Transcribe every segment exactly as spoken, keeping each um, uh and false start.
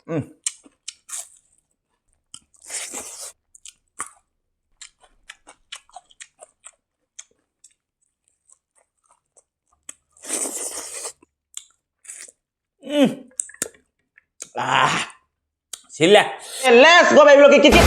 ꯎꯝ꯫ ꯎꯝ꯫ ꯑꯥ꯫ ꯁꯤꯜꯂꯦ꯫ Let's go, baby, look, kick, kick.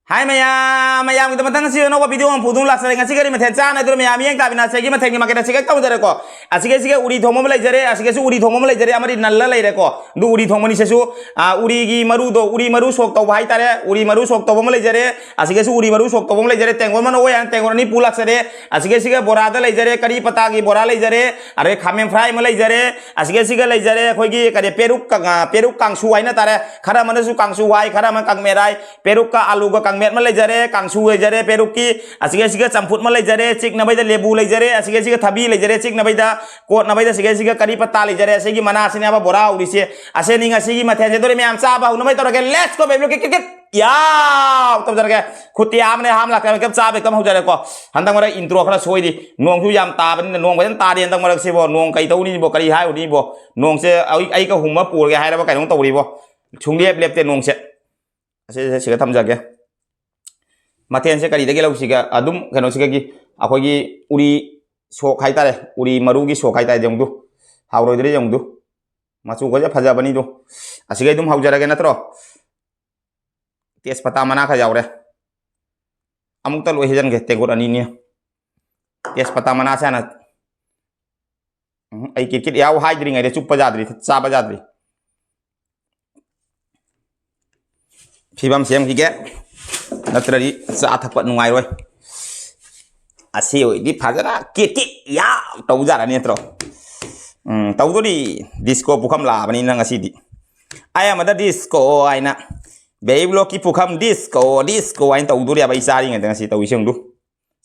ꯍꯥꯏ ꯃꯌꯥꯝ, ꯃꯌꯥꯝꯒꯤꯗꯃꯛꯇ ꯉꯁꯤ ꯑꯅꯧꯕ video ꯑꯃ ꯄꯨꯗꯨꯅ ꯂꯥꯛꯆꯔꯦ꯫ ꯉꯁꯤ ꯀꯔꯤ ꯃꯊꯦꯜ ꯆꯥꯅꯗꯣꯏꯅꯣ? ꯃꯌꯥꯝ ꯌꯦꯡ ꯇꯥꯕꯤꯅ ꯁꯤꯒꯤ ꯃꯊꯦꯜꯒꯤ ꯃꯀꯦꯠ ꯑꯁꯤꯒ ꯇꯧꯖꯔꯦꯀꯣ꯫ ꯑꯁꯤꯒꯩꯁꯤꯒ ꯎꯔꯤ ꯊꯣꯡꯕ ꯑꯃ ꯂꯩꯖꯔꯦ, ꯑꯁꯤꯒꯩꯁꯨ ꯎꯔꯤ ꯊꯣꯡꯕ ꯑꯃ ꯂꯩꯖꯔꯦ, ꯑꯃꯗꯤ ꯅꯜꯂ ꯂꯩꯔꯦꯀꯣ꯫ ꯑꯗꯨ ꯎꯔꯤ ꯊꯣꯡꯕꯅꯤ ꯁꯤꯁꯨ, ꯑꯥ, ꯎꯔꯤꯒꯤ ꯃꯔꯨꯗꯣ, ꯎꯔꯤ ꯃꯔꯨ ꯁꯣꯛ ꯇꯧꯕ ꯍꯥꯏꯇꯥꯔꯦ꯫ ꯎꯔꯤ ꯃꯔꯨ ꯁꯣꯛ ꯇꯧꯕ ꯑꯃ ꯂꯩꯖꯔꯦ, ꯑꯁꯤꯒꯩꯁꯨ ꯎꯔꯤ ꯃꯔꯨ ꯁꯣꯛ ꯇꯧꯕ ꯑꯃ ꯂꯩꯖꯔꯦ꯫ ꯇꯦꯡꯀꯣꯠ ꯑꯃꯅ ꯑꯣꯏ ꯍꯥꯏꯅ ꯇꯦꯡꯀꯣꯠ ꯑꯅꯤ ꯄꯨ ꯂꯥꯛꯆꯔꯦ꯫ ꯑꯁꯤꯒꯩꯁꯤꯒ ꯕꯣꯔꯥꯗ ꯂꯩꯖꯔꯦ, ꯀꯔꯤ ꯄꯇꯥꯒꯤ ꯕꯣꯔꯥ ꯂꯩꯖꯔꯦ, ꯑꯗꯩ ꯈꯥꯃꯦꯟ fry ꯑꯃ ꯂꯩꯖꯔꯦ꯫ ꯑꯁꯤꯒꯩꯁꯤꯒ ꯂꯩꯖꯔꯦ ꯑꯩꯈꯣꯏꯒꯤ ꯀꯔꯤ ꯄꯦꯔꯨꯛ ꯀ-, ꯑ, ꯄꯦꯔꯨꯛ ꯀꯥꯡꯁꯨ ꯍꯥꯏꯅ ꯇꯥꯔꯦ꯫ ꯈꯔ ꯑꯃꯅꯁꯨ ꯀꯥꯡꯁꯨ ꯍꯥꯏ, ꯈꯔ ꯑꯃꯅ ꯀꯥꯡꯃꯦꯠ ꯍꯥꯏ꯫ ꯄꯦꯔꯨꯛꯀ ꯑꯥꯂꯨꯒ ꯀꯥꯡꯃꯦꯠ ꯑꯃ ꯂꯩꯖꯔꯦ, ꯀꯥꯡꯁꯨ ꯂꯩꯖꯔꯦ ꯄꯦꯔꯨꯛꯀꯤ꯫ ꯑꯁꯤꯒꯩꯁꯤꯒ ꯆꯝꯐꯨꯠ ꯑꯃ ꯂꯩꯖꯔꯦ, ꯆꯤꯛꯅꯕꯩꯗ ꯂꯦꯕꯨ ꯂꯩꯖꯔꯦ, ꯑꯁꯤꯒꯩꯁꯤꯒ ꯊꯕꯤ ꯂꯩꯖꯔꯦ, ꯆꯤꯛꯅꯕꯩꯗ, ꯀꯣꯠꯅꯕꯩꯗ ꯑꯁꯤꯒꯩꯁꯤꯒ ꯀꯔꯤ ꯄꯇꯥ ꯂꯩꯖꯔꯦ꯫ ꯑꯁꯤꯒꯤ ꯃꯅꯥꯁꯤꯅꯦꯕ ꯕꯣꯔꯥ ꯍꯧꯔꯤꯁꯦ꯫ ꯑꯁꯤꯅꯤ ꯉꯁꯤꯒꯤ ꯃꯊꯦꯜꯁꯦ꯫ ꯑꯗꯨꯗꯤ ꯃꯌꯥꯝ ꯆꯥꯕ ꯍꯧꯅꯕ ꯇꯧꯔꯒꯦ꯫ Let's go, baby, kit, kit, ꯀꯤꯠ꯫ ꯌꯥꯎ! ꯇꯧꯖꯔꯒꯦ꯫ ꯈꯨꯠꯇꯤ ꯍꯥꯝꯅꯦ, ꯍꯥꯝ ꯂꯥꯛꯇꯅ ꯃꯦꯀꯞ ꯆꯥꯕ ꯍꯦꯛꯇ ꯍꯧꯖꯔꯦꯀꯣ꯫ ꯍꯟꯗꯛ ꯃꯔꯛ intro ꯈꯔ ꯁꯣꯏꯔꯤ꯫ ꯅꯣꯡꯁꯨ ꯌꯥꯝ ꯇꯥꯕꯅꯤꯅ, ꯅꯣꯡ ꯐꯖꯅ ꯇꯥꯔꯤ ꯍꯟꯗꯛ ꯃꯔꯛꯁꯤꯕꯣ꯫ ꯅꯣꯡ ꯀꯩ ꯇꯧꯅꯤꯕꯣ, ꯀꯔꯤ ꯍꯥꯏꯔꯨꯅꯤꯕꯣ? ꯅꯣꯡꯁꯦ ꯑꯩ, ꯑꯩꯒ ꯍꯨꯝꯃ ꯄꯨꯔꯒꯦ ꯍꯥꯏꯔꯕ ꯀꯩꯅꯣꯝ ꯇꯧꯔꯤꯕꯣ꯫ ꯁꯨꯡꯂꯦꯞ ꯂꯦꯞꯇꯦ ꯅꯣꯡꯁꯦ꯫ ꯑꯁꯤꯁꯦ ꯁꯤꯒ ꯊꯝꯖꯒꯦ꯫ ꯃꯊꯦꯜꯁꯦ ꯀꯔꯤꯗꯒꯤ ꯂꯧꯁꯤꯒꯦ? ꯑꯗꯨꯝ ꯀꯩꯅꯣꯁꯤꯗꯒꯤ, ꯑꯩꯈꯣꯏꯒꯤ ꯎꯔꯤ ꯁꯣꯛ ꯍꯥꯏꯇꯥꯔꯦ, ꯎꯔꯤ ꯃꯔꯨꯒꯤ ꯁꯣꯛ ꯍꯥꯏꯇꯥꯔꯦ꯫ ꯌꯦꯡꯉꯨꯗꯨ, ꯍꯥꯎꯔꯣꯏꯗ꯭ꯔꯥ ꯌꯦꯡꯉꯨꯗꯨ꯫ ꯃꯆꯨꯒꯁꯦ ꯐꯖꯕꯅꯤꯗꯣ꯫ ꯑꯁꯤꯒꯩ ꯑꯗꯨꯝ ꯍꯧꯖꯔꯒꯦ ꯅꯠꯇ꯭ꯔꯣ? ꯇꯦꯖꯄꯇꯥ ꯃꯅꯥ ꯈꯔ ꯌꯥꯎꯔꯦ꯫ ꯑꯃꯨꯛꯇ ꯂꯣꯏ ꯍꯩꯖꯤꯟꯒꯦ, ꯇꯦꯡꯀꯣꯠ ꯑꯅꯤꯅꯤ꯫ ꯇꯦꯖꯄꯇꯥ ꯃꯅꯥꯁꯦ ꯍꯥꯟꯅ, ꯎꯝ, ꯑꯩ ꯀꯤꯠ ꯀꯤꯠ ꯌꯥꯎ ꯍꯥꯏꯗ꯭ꯔꯤꯉꯩꯗ ꯆꯨꯞꯄ ꯌꯥꯗ꯭ꯔꯤ, ꯆꯥꯕ ꯌꯥꯗ꯭ꯔꯤ꯫ ꯐꯤꯕꯝ ꯁꯦꯝꯈꯤꯒꯦ, ꯅꯠꯇ꯭ꯔꯗꯤ ꯆꯥ ꯊꯛꯄ ꯅꯨꯡꯉꯥꯏꯔꯣꯏ꯫ ꯑꯁꯤ ꯑꯣꯏꯗꯤ ꯐꯖꯅ ꯀꯤꯠ ꯀꯤꯠ ꯌꯥꯎ ꯇꯧꯖꯔꯅꯤ ꯅꯠꯇ꯭ꯔꯣ? ꯎꯝ, ꯇꯧꯗꯣꯔꯤ꯫ Disco ꯄꯨꯈꯝ ꯂꯥꯛꯑꯕꯅꯤꯅ ꯉꯁꯤꯗꯤ꯫ ꯑꯩ ꯑꯃꯗ disco ꯍꯥꯏꯅ, ꯕꯦꯕꯤ ꯕ꯭ꯂꯣꯛꯀꯤ ꯄꯨꯈꯝ disco, disco ꯍꯥꯏꯅ ꯇꯧꯗꯣꯔꯤꯕ ꯑꯩ ꯆꯥꯔꯤꯉꯩꯗ ꯉꯁꯤ ꯇꯧꯔꯤꯁꯦ ꯌꯦꯡꯉꯨ꯫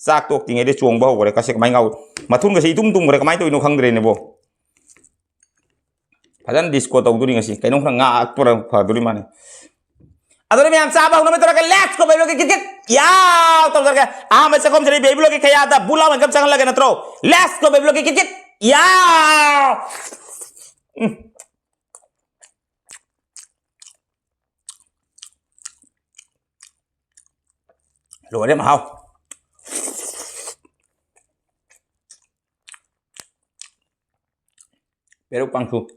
ꯆꯥꯛ ꯇꯣꯛꯇ꯭ꯔꯤꯉꯩꯗ ꯆꯣꯡꯕ ꯍꯧꯈ꯭ꯔꯦ꯫ ꯀꯁꯦ ꯀꯃꯥꯏꯅ ꯉꯥꯎ-, ꯃꯊꯨꯟꯒꯁꯦ ꯏꯇꯨꯝ ꯇꯨꯝꯈ꯭ꯔꯦ꯫ ꯀꯃꯥꯏꯅ ꯇꯧꯔꯤꯅꯣ ꯈꯪꯗ꯭ꯔꯦꯅꯦꯕꯣ꯫ ꯐꯖꯅ disco ꯇꯧꯗꯣꯔꯤ ꯉꯁꯤ꯫ ꯀꯩꯅꯣꯝ ꯈꯔ ꯉꯥꯛꯄ꯭ꯔ ꯐꯗꯣꯔꯤ ꯃꯥꯅꯦ꯫ ꯑꯗꯨꯅ ꯃꯌꯥꯝ ꯆꯥꯕ ꯍꯧꯅꯕ ꯇꯧꯔꯒ, let's go, baby, ꯀꯤꯠ ꯀꯤꯠ꯫ ꯌꯥꯎ! ꯇꯧꯖꯔꯒꯦ꯫ ꯑꯍꯥꯟꯕ ꯆꯥꯛꯈꯨꯝꯁꯤꯗꯤ ꯕꯦꯕꯤ ꯂꯣꯛꯀꯤ ꯈꯌꯥꯗ ꯕꯨ ꯂꯥꯎꯅ ꯏꯟꯀꯝ ꯆꯪꯍꯜꯂꯒꯦ ꯅꯠꯇ꯭ꯔꯣ? Let's go, ꯕꯦꯕꯤ ꯂꯣꯛꯀꯤ ꯀꯤꯠ ꯀꯤꯠ! ꯌꯥꯎ! ꯎꯝ꯫ ꯂꯣꯏꯔꯦ ꯃꯍꯥꯎ꯫ ꯄꯦꯔꯨꯛ ꯀꯥꯡꯁꯨ꯫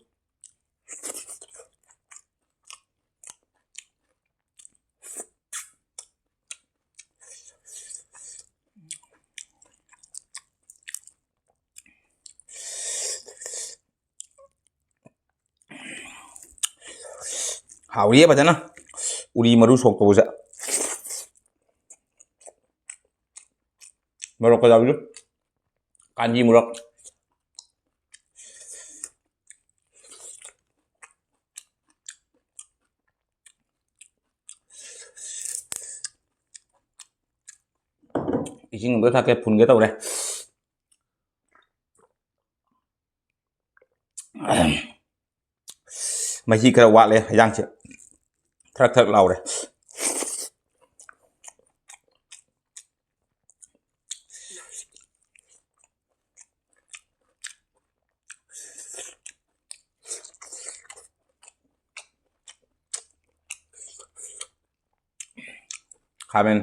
ꯍꯥꯎꯔꯤꯌꯦ ꯐꯖꯅ꯫ ꯎꯔꯤ ꯃꯔꯨ ꯁꯣꯛ ꯇꯧꯕꯁꯦ꯫ ꯃꯣꯔꯣꯛꯀ ꯌꯥꯎꯕꯤꯔꯨ꯫ ꯀꯥꯟꯖꯤ ꯃꯣꯔꯣꯛ꯫ ꯏꯁꯤꯡ ꯑꯝꯇ ꯊꯛꯀꯦ, ꯐꯨꯟꯒꯦ ꯇꯧꯔꯦ꯫ ꯃꯍꯤ ꯈꯔ ꯋꯥꯠꯂꯦ ꯍꯦꯟꯖꯥꯡꯁꯦ, ꯊꯔꯛ ꯊꯔꯛ ꯂꯥꯎꯔꯦ꯫ ꯈꯥꯃꯦꯟ꯫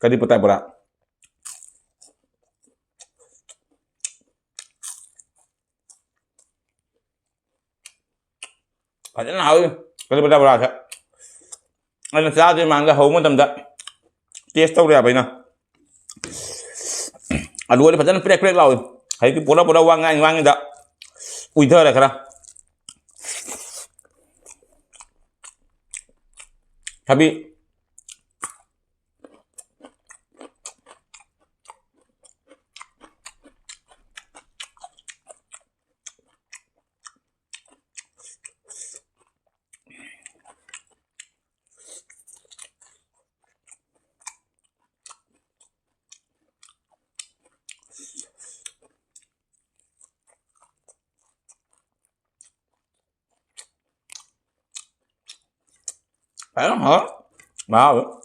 ꯀꯔꯤ ꯄꯇꯥ ꯕꯣꯔꯥ꯫ ꯐꯖꯅ ꯍꯥꯎꯏ ꯀꯔꯤ ꯄꯇꯥ ꯕꯣꯔꯥꯁꯦ꯫ ꯑꯩꯅ ꯆꯥꯗ꯭ꯔꯤ ꯃꯥꯡꯗ ꯍꯧꯕ ꯃꯇꯝꯗ ꯇꯦꯁ ꯇꯧꯔꯦꯕ ꯑꯩꯅ꯫ ꯑꯂꯨ ꯑꯗꯤ ꯐꯖꯅ ꯄ꯭ꯔꯦꯛ ꯄ꯭ꯔꯦꯛ ꯂꯥꯎꯏ꯫ ꯍꯧꯖꯤꯛꯇꯤ ꯄꯣꯔ ꯄꯣꯔ ꯋꯥ ꯉꯥꯡ ꯉꯥꯡꯉꯤꯗ ꯎꯏꯊꯔꯦ ꯈꯔ꯫ ꯊꯕꯤ꯫ ꯐꯖꯅ ꯍꯥꯎꯔꯦ꯫ ꯃꯍꯥꯎꯗꯣ꯫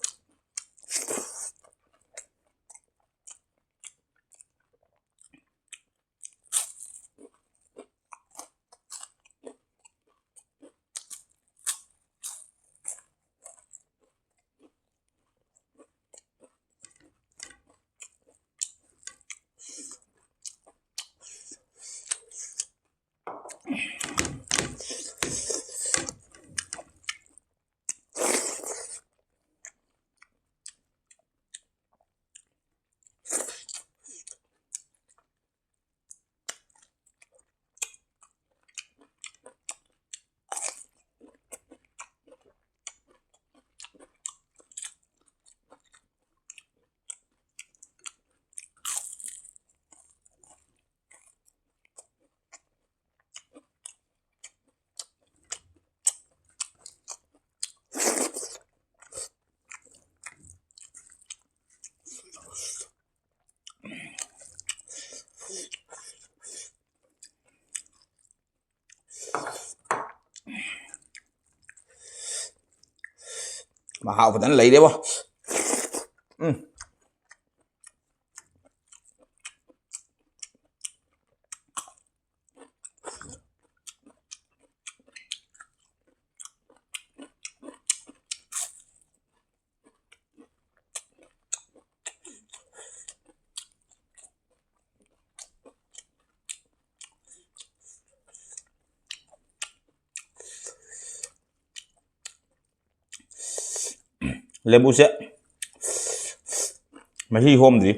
ꯃꯍꯥꯎ ꯐꯖꯅ ꯂꯩꯔꯦꯕꯣ꯫ ꯎꯝ꯫ ꯂꯦꯕꯨꯁꯦ ꯃꯍꯤ ꯍꯣꯝꯗ꯭ꯔꯤ꯫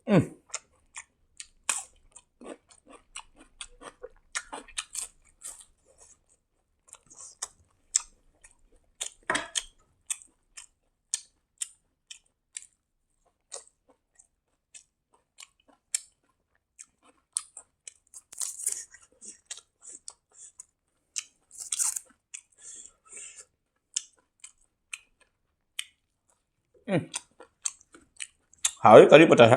ꯎꯝ꯫ ꯎꯝ꯫ ꯍꯥꯎꯋꯤ ꯀꯔꯤ ꯄꯇꯥꯁꯥ꯫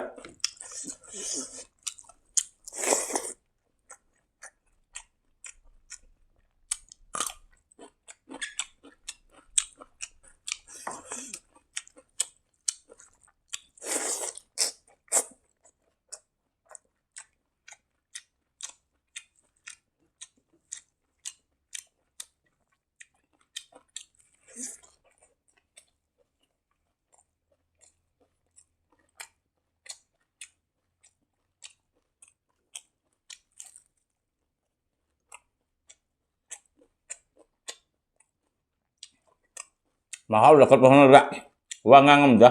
ꯃꯍꯥꯎ ꯂꯧꯈꯠꯄ ꯍꯣꯠꯅꯕꯗ ꯋꯥ ꯉꯥꯡ ꯉꯝꯗ꯫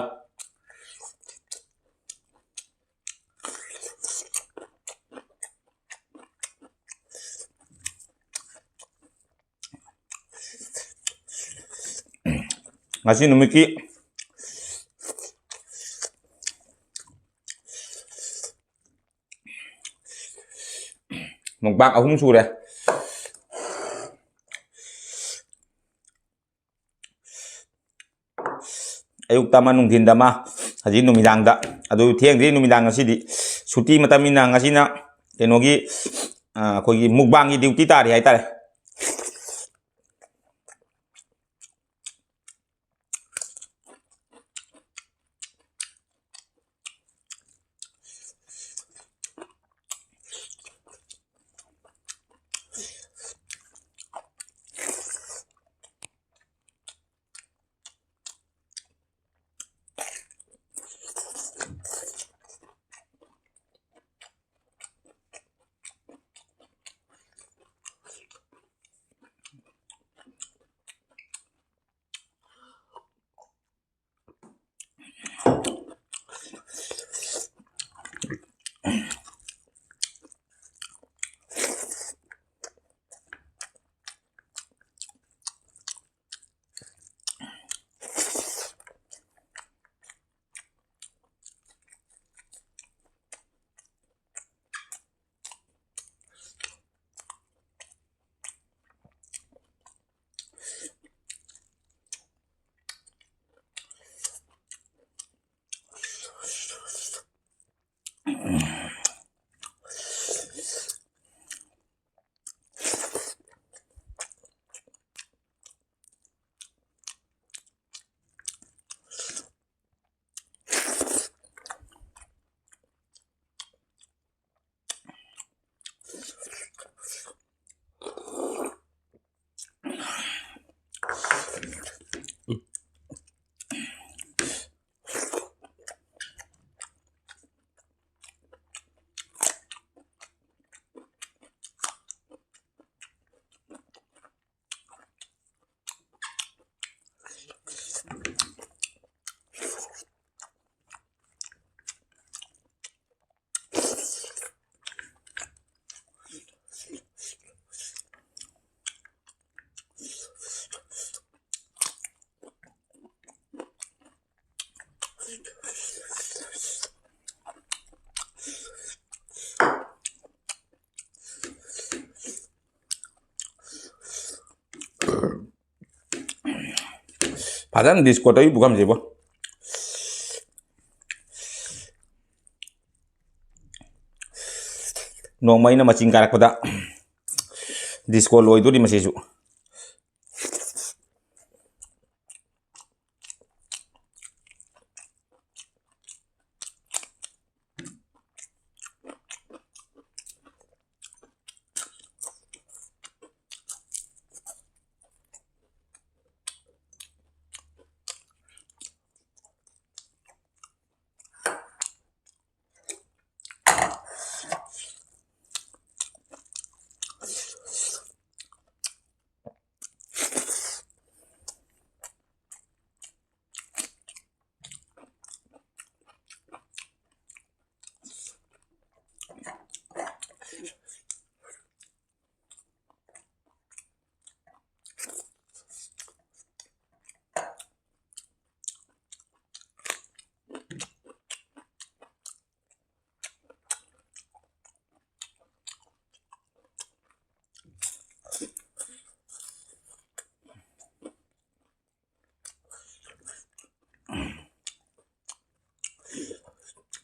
ꯉꯁꯤ ꯅꯨꯃꯤꯠꯀꯤ ꯃꯨꯛꯕꯥꯡ ꯑꯍꯨꯝ ꯁꯨꯔꯦ꯫ ꯑꯌꯨꯛꯇ ꯑꯃ, ꯅꯨꯡꯊꯤꯟꯗ ꯑꯃ, ꯍꯧꯖꯤꯛ ꯅꯨꯃꯤꯗꯥꯡꯗ꯫ ꯑꯗꯨ ꯊꯦꯡꯗ꯭ꯔꯤ ꯅꯨꯃꯤꯗꯥꯡ ꯉꯁꯤꯗꯤ꯫ ꯁꯨꯇꯤ ꯃꯇꯝꯅꯤꯅ ꯉꯁꯤꯅ ꯀꯩꯅꯣꯒꯤ, ꯑ, ꯑꯩꯈꯣꯏꯒꯤ ꯃꯨꯛꯕꯥꯡꯒꯤ duty ꯇꯥꯔꯤ ꯍꯥꯏꯇꯥꯔꯦ꯫ ꯐꯖꯅ ꯗꯤꯁꯀꯣ ꯇꯧꯔꯤ ꯄꯨꯈꯝꯁꯤꯕꯨ꯫ ꯅꯣꯡꯃ ꯑꯩꯅ ꯃꯆꯤꯟ ꯀꯥꯔꯛꯄꯗ ꯗꯤꯁꯀꯣ ꯂꯣꯏꯗꯣꯔꯤ ꯃꯁꯤꯁꯨ꯫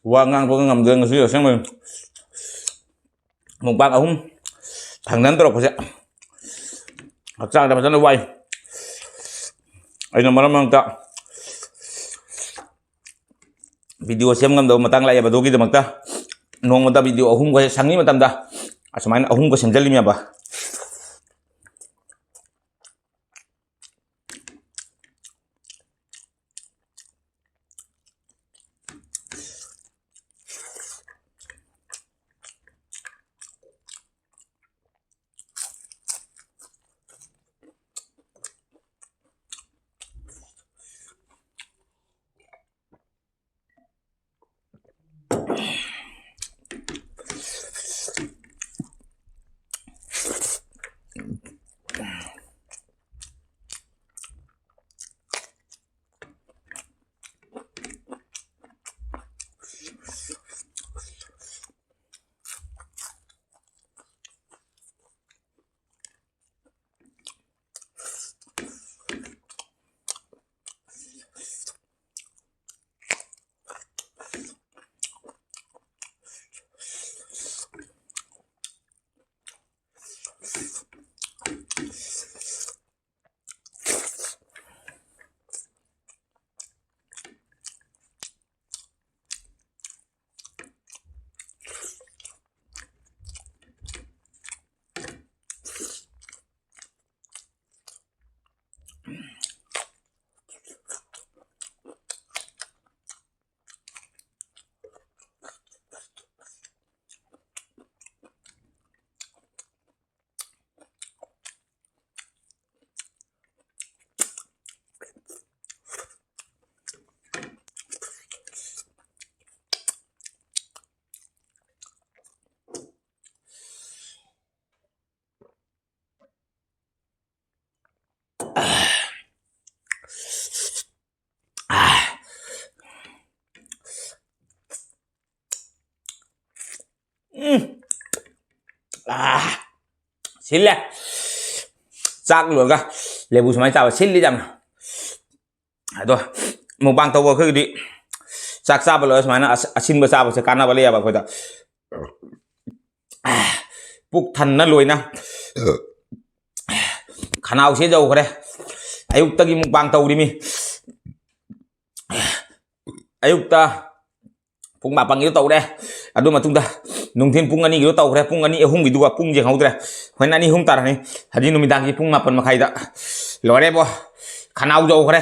ꯋꯥ ꯉꯥꯡꯕꯒ ꯉꯝꯗ꯭ꯔꯦ ꯉꯁꯤ ꯑꯁꯦꯡꯕꯩ꯫ ꯃꯨꯛꯕꯥꯡ ꯑꯍꯨꯝ ꯊꯪꯅꯅ ꯇꯧꯔꯛꯄꯁꯦ ꯍꯛꯆꯥꯡꯗ ꯐꯖꯅ ꯋꯥꯏ꯫ ꯑꯩꯅ ꯃꯔꯛ ꯃꯔꯛꯇ ꯚꯤꯗꯤꯑꯣ ꯁꯦꯝ ꯉꯝꯗꯕ ꯃꯇꯥꯡ ꯂꯥꯛꯑꯦꯕ, ꯑꯗꯨꯒꯤꯗꯃꯛꯇ ꯅꯣꯡꯃꯗ ꯚꯤꯗꯤꯑꯣ ꯑꯍꯨꯝꯒ ꯍꯦꯛ ꯁꯪꯉꯤ ꯃꯇꯝꯗ ꯑꯁꯨꯃꯥꯏꯅ ꯑꯍꯨꯝꯒ ꯁꯦꯝꯖꯜꯂꯤꯅꯦꯕ꯫ ꯎꯝ꯫ ꯑꯥ, ꯁꯤꯜꯂꯦ꯫ ꯆꯥꯛ ꯂꯣꯏꯔꯒ ꯂꯦꯕꯨ ꯁꯨꯃꯥꯏꯅ ꯆꯥꯕ ꯁꯤꯜꯂꯤ ꯌꯥꯝꯅ꯫ ꯑꯗꯣ mukbang ꯇꯧꯕ ꯑꯩꯈꯣꯏꯒꯤꯗꯤ ꯆꯥꯛ ꯆꯥꯕ ꯂꯣꯏꯔ ꯁꯨꯃꯥꯏꯅ ꯑꯁ-, ꯑꯁꯤꯟꯕ ꯆꯥꯕꯁꯦ ꯀꯥꯟꯅꯕ ꯂꯩꯌꯦꯕ ꯑꯩꯈꯣꯏꯗ꯫ ꯄꯨꯛ ꯊꯟꯅ ꯂꯣꯏꯅ ꯈꯅꯥꯎꯁꯦ ꯌꯧꯈ꯭ꯔꯦ꯫ ꯑꯌꯨꯛꯇꯒꯤ mukbang ꯇꯧꯔꯤꯃꯤ꯫ ꯑꯌꯨꯛꯇ ꯄꯨꯡ ꯃꯥꯄꯟꯒꯤꯗꯣ ꯇꯧꯔꯦ꯫ ꯑꯗꯨ ꯃꯇꯨꯡꯗ ꯅꯨꯡꯊꯤꯟ ꯄꯨꯡ ꯑꯅꯤꯒꯤꯗꯣ ꯇꯧꯈ꯭ꯔꯦ꯫ ꯄꯨꯡ ꯑꯅꯤ ꯑꯍꯨꯝꯒꯤꯗꯨꯒ ꯄꯨꯡ ꯌꯦꯡꯍꯧꯗ꯭ꯔꯦ꯫ ꯍꯣꯔꯦꯟ ꯑꯅꯤ ꯑꯍꯨꯝ ꯇꯥꯔꯅꯤ꯫ ꯍꯧꯖꯤꯛ ꯅꯨꯃꯤꯗꯥꯡꯒꯤ ꯄꯨꯡ ꯃꯥꯄꯟ ꯃꯈꯥꯏꯗ꯫ ꯂꯣꯏꯔꯦꯕꯣ꯫ ꯈꯅꯥꯎ ꯌꯧꯈ꯭ꯔꯦ꯫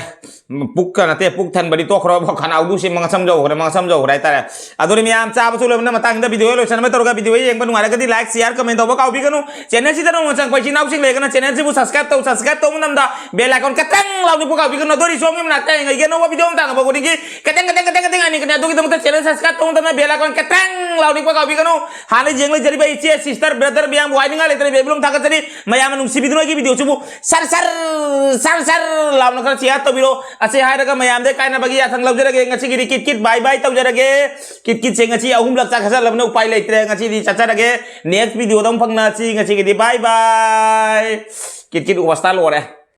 ꯄꯨꯛꯀ ꯅꯠꯇꯦ, ꯄꯨꯛ ꯊꯟꯕꯗꯤ ꯇꯣꯛꯈ꯭ꯔꯣꯕꯣ꯫ ꯈꯅꯥꯎꯗꯨ ꯁꯤ ꯃꯉꯛꯁꯝ ꯌꯧꯈ꯭ꯔꯦ, ꯃꯉꯛꯁꯝ ꯌꯧꯈ꯭ꯔꯦ ꯍꯥꯏꯇꯥꯔꯦ꯫ ꯑꯗꯨꯅ ꯃꯌꯥꯝ ꯆꯥꯕꯁꯨ ꯂꯣꯏꯕꯅ ꯃꯇꯥꯡꯁꯤꯗ video ꯂꯣꯏꯁꯟꯅꯕ ꯇꯧꯔꯒ video ꯌꯦꯡꯕ ꯅꯨꯡꯉꯥꯏꯔꯒꯗꯤ like, share, comment ꯇꯧꯕ ꯀꯥꯎꯕꯤꯒꯅꯨ꯫ Channel ꯁꯤꯗ ꯅꯧꯅ ꯆꯪꯉꯛꯄ ꯏꯆꯤꯟ ꯏꯅꯥꯎꯁꯤꯡ ꯂꯩꯔꯒꯅ channel ꯁꯤꯕꯨ subscribe ꯇꯧ, subscribe ꯇꯧꯕ ꯃꯇꯝꯗ bell icon ꯈꯇꯪ ꯂꯥꯎꯅꯤꯛꯄ ꯀꯥꯎꯕꯤꯒꯅꯨ꯫ ꯑꯗꯣ ꯔꯤꯁꯣꯝꯒꯤ ꯃꯅꯥꯛꯇ ꯑꯩꯒꯤ ꯑꯅꯧꯕ video ꯑꯃ ꯇꯥꯡꯉꯛꯄ ꯈꯨꯗꯤꯡꯒꯤ ꯈꯇꯪ, ꯈꯇꯪ, ꯈꯇꯪ, ꯈꯇꯪ ꯍꯥꯏꯅꯤꯡꯒꯅꯤ꯫ ꯑꯗꯨꯒꯤꯗꯃꯛꯇ channel subscribe ꯇꯧꯕ ꯃꯇꯝꯗ bell icon ꯈꯇꯪ ꯂꯥꯎꯅꯤꯛꯄ ꯀꯥꯎꯕꯤꯒꯅꯨ꯫ ꯍꯥꯟꯅ ꯌꯦꯡ ꯂꯩꯖꯔꯤꯕ ꯏꯆꯦ, sister, brother ꯃꯌꯥꯝꯕꯨ ꯍꯥꯏꯅꯤꯡꯉꯥꯏ ꯂꯩꯇꯅ ꯏꯕꯦꯝ ꯊꯥꯒꯠꯆꯔꯤ꯫ ꯃꯌꯥꯝꯅ ꯅꯨꯡꯁꯤꯕꯤꯗꯨꯅ ꯑꯩꯒꯤ video ꯁꯤꯕꯨ ꯁꯔ ꯁꯔ, ꯁꯔ ꯁꯔ ꯂꯥꯎꯅ ꯈꯔ share ꯇꯧꯕꯤꯔꯣ꯫ ꯑꯁꯤ ꯍꯥꯏꯔꯒ ꯃꯌꯥꯝꯗ ꯀꯥꯏꯅꯕꯒꯤ ꯌꯥꯊꯪ ꯂꯧꯖꯔꯒꯦ꯫ ꯉꯁꯤꯒꯤꯗꯤ ꯀꯤꯠ ꯀꯤꯠ bye bye ꯇꯧꯖꯔꯒꯦ꯫ ꯀꯤꯠ ꯀꯤꯠꯁꯦ ꯉꯁꯤ ꯑꯍꯨꯝꯂꯛ ꯆꯥꯛ ꯆꯥꯁꯜꯂꯕꯅ ꯎꯄꯥꯏ ꯂꯩꯇ꯭ꯔꯦ꯫ ꯉꯁꯤꯗꯤ ꯆꯠꯆꯔꯒꯦ꯫ Next video ꯗ ꯑꯃꯨꯛ ꯐꯪꯅꯁꯤ꯫ ꯉꯁꯤꯒꯤꯗꯤ bye bye꯫ ꯀꯤꯠ ꯀꯤꯠ ꯑꯣꯕꯁꯇꯥ ꯂꯣꯏꯔꯦ꯫